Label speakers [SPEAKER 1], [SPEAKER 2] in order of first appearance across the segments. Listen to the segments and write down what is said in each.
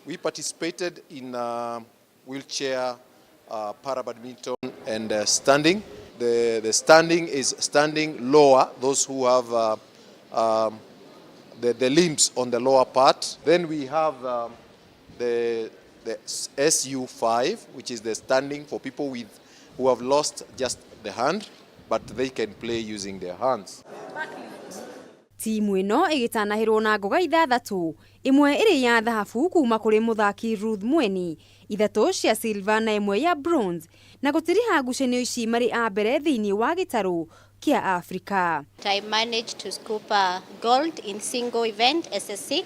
[SPEAKER 1] We participated in wheelchair para badminton and standing. The standing is standing lower, those who have the limbs on the lower part. Then we have the SU5, which is the standing for people with who have lost just the hand, but they can play using their hands.
[SPEAKER 2] Timu ĩno ĩgĩtanahĩrwo na ngoga 6, ĩmwe ĩrĩ ya thahabu kuma kũrĩ mũthaki Ruth Mweni, 3 cia silver na ĩmwe ya bronze, na gũtiriha ngucanio ici marĩ a mbere thĩinĩ wa gĩtarũ kĩa Afrika.
[SPEAKER 3] I managed to scoop a gold in single event SS6.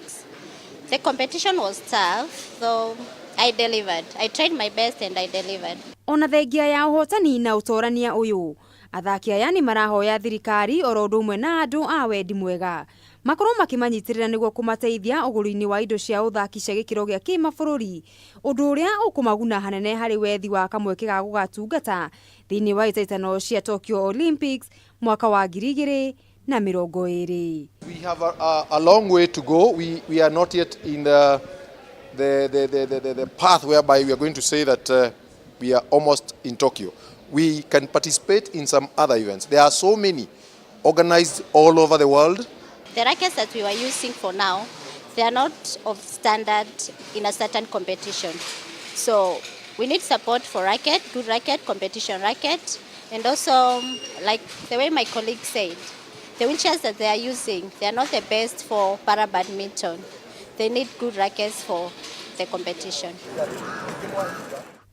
[SPEAKER 3] The competition was tough, though I delivered. I tried my best and I delivered.
[SPEAKER 2] Ona thengia ya ũhotani na ũtorania ũyũ, athaki aya nĩ marahoya thirikari oro ũndũ ũmwe na andũ a wendi mwega makorwo makĩmanyitĩrĩra nĩguo kũmateithia ũgũri-inĩ wa indo cia ũthaki cia gĩkĩro gĩa kĩmabũrũri, ũndũ ũrĩa ũkũmaguna hanene harĩ wethi wa kamweke ga gũgatungata thĩinĩ wa itaitano cia Tokyo Olympics mwaka wa 2020.
[SPEAKER 1] We have a long way to go. We are not yet in the path whereby we are going to say that we are almost in Tokyo. We can participate in some other events. There are so many organized all over the world.
[SPEAKER 3] The rackets that we were using for now, they are not of standard in a certain competition. So we need support for racket, good racket, competition racket, and also, like the way my colleague said, the wheelchairs that they are using, they are not the best for para badminton. They need good rackets for the competition.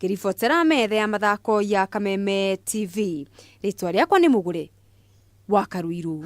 [SPEAKER 2] Ngĩribotera metha ya mathako ya Kameme TV, rĩtwa rĩakwa nĩ Mũgũre wa Karuiru.